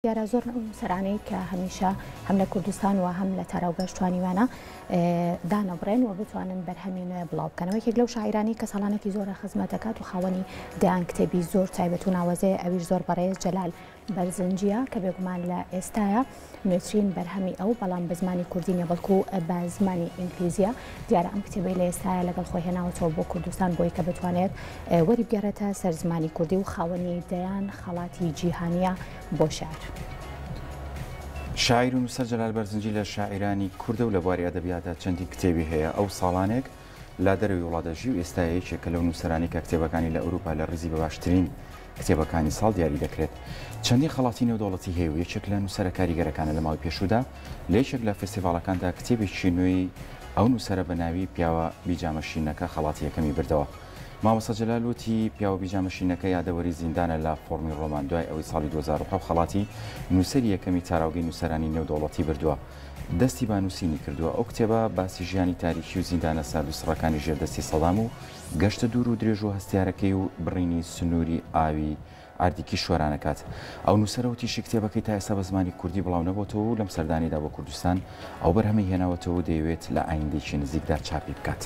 دیارە زۆرن ئەو نووسەرانەی کە هەمیشە هەم لە کوردستان و هەم لە تاراوگەش توانیویانە دانەبڕێن و بتوانن بەرهەمی نوێ بڵاو بکەنەوە. یەکێک لەو شاعیرانەی کە ساڵانێکی زۆرە خزمەت دەکات و خاوەنی دەیان کتێبی زۆر تایبەت و ناوەزەیە ئەویش زۆر بەڕێز جەلال بەرزنجییە کە بێگومان لە ئێستایا نوێترین بەرهەمی ئەو بەڵام بە زمانی کوردی نیە بەڵکو بە زمانی ئینگلیزیە دیارە ئەم کتێبەی لە ئێستایا لەگەڵ خۆی هێناوەتەوە بۆ کوردستان بۆی کە بتوانێت وەریبگێڕێتە سەر زمانی کوردی و خاوەنی دەیان خەڵاتی جیهانیە بۆ شعر. شاعیر و نووسەر جەلال بەرزنجی لە شاعیرانی کوردە و لە بواری ئەدەبیاتدا چەندین کتێبی هەیە. ئەو ساڵانێک لە دەرەوەی وڵات دەژی و ئێستا یەکێکە لەو نووسەرانەی کە کتێبەکانی لە ئەوروپا لە ڕیزی بە باشترین کتێبەکانی ساڵ دیاری دەکرێت. چەندین خەڵاتی نێودەوڵەتی هەیە و یەکێک لە نووسەرە کاریگەرەکانە. لە ماوەی پێشوودا لە یەکێک لە فێستیڤاڵەکاندا کتێبێکی نوێی ئەو نووسەرە بە ناوی پیاوە بیجامە شینەکە خەڵاتی یەکەمی بردەوە. مامۆستا جەلال وتی، پیاوە بیجامە شینەکە یادەوەری زیندانە لە فۆڕمی ڕۆمان دوای ئەوەی ساڵی 2007 خەڵاتی نووسەری یەکەمی تاراوگەی نووسەرانی نێودەوڵەتی بردووە دەستی بە نووسینی کردووە. ئەو کتێبە باسی ژیانی تاریکی و زیندانە سارد و سڕەکانی ژێر دەستی سەدام و گەشتە دوور و درێژ و هەستیارەکەی و بڕینی سنووری ئاوی عەردی کیشوەران ئەکات. ئەو نووسەرە وتیشی کتێبەکەی تا ئێستا بە زمانی کوردی بڵاو نەبۆتەوە و لەم سەردانەیدا بۆ کوردستان ئەو بەرهەمەی هێناوەتەوە و دەیەوێت لە ئایندەیەکی نزیکدا چاپی بکات.